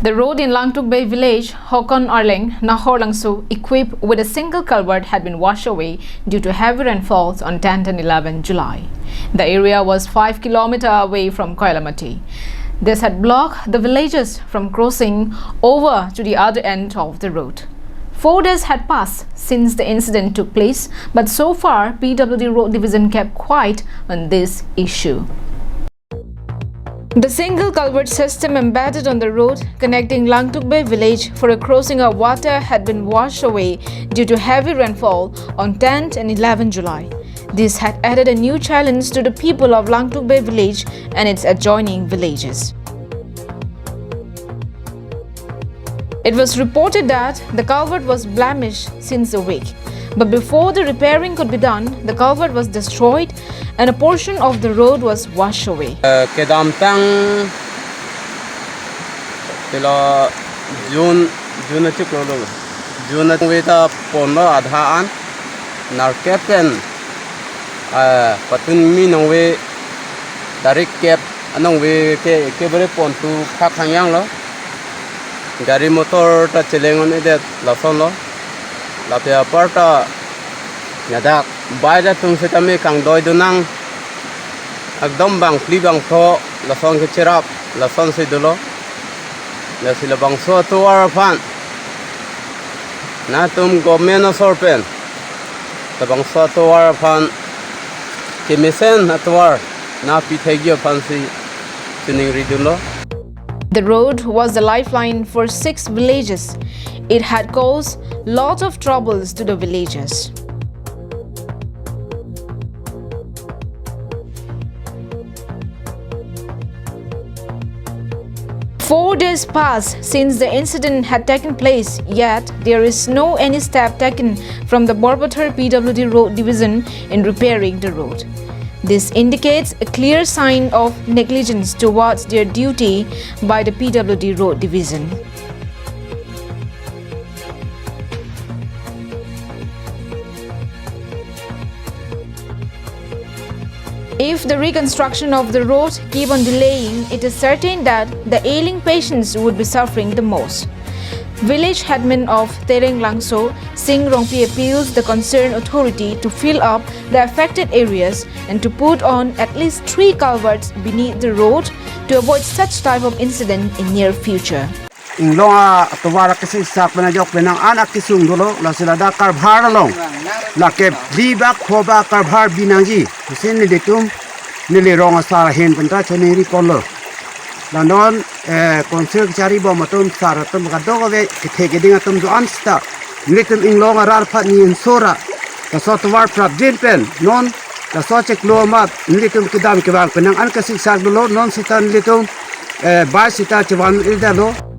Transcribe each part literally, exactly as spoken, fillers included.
The road in Langtuk Bey village, Hokon Arleng, Nahor Langso, equipped with a single culvert, had been washed away due to heavy rainfalls on tenth and eleventh July. The area was five kilometer away from Koilamati. This had blocked the villagers from crossing over to the other end of the road. Four days had passed since the incident took place, but so far P W D Road Division kept quiet on this issue. The single culvert system embedded on the road connecting Langtuk Bey village for a crossing of water had been washed away due to heavy rainfall on tenth and eleventh July. This had added a new challenge to the people of Langtuk Bey village and its adjoining villages. It was reported that the culvert was blemished since a week, but before the repairing could be done, the culvert was destroyed and a portion of the road was washed away. Eh, kedamtang pilo June, June achiklo lo. June anong ve ta ponlo adha an. Nerkep pen, eh, patun mi nong ve tarik kep anong ve ke, ekebare pon tu khak hangyang lo. Gari motor ta cheleng un-edet lason lo. Lapen apar ta ladak bai atum setame kangdoi do nang. Ekdom bangphli bangpho lason kecherap lason si dolo. Lasi labangso atovar aphan, nangtum government asor pen labangso atovar aphan kemesen atovar nangpi thekji aphan si chiningri dunlo. The road was the lifeline for six villages. It had caused lot of troubles to the villagers. Four days passed since the incident had taken place, yet there is no any step taken from the Borpathar P W D Road Division in repairing the road. This indicates a clear sign of negligence towards their duty by the P W D Road Division. If the reconstruction of the road keep on delaying, it is certain that the ailing patients would be suffering the most. Village headman of Tereng Langso, Sing Rongpi, appeals the concerned authority to fill up the affected areas and to put on at least three culverts beneath the road to avoid such type of incident in near future. Inglong atovar akesik sak pen ajok penang an akesung dolo, lasi ladak karbhar along lake phli bak pho bak karbhar binangji pusi nelitum neli rong asar ahin pen ta choningri ponlo. La non, eh, council kachari bom atum sar atum kadokave kethe keding atum do-an sita nelitum inglong arat aphan ni insora laso atovar prapjin pen non laso chiklo amat nelitum kedam kevang penang an kesik sak dolo, non sita nelitum, eh, bai sita chevan-edetlo.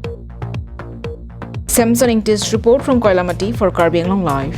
Samson Ingtis report from Koilamati for Karbi Anglong Live.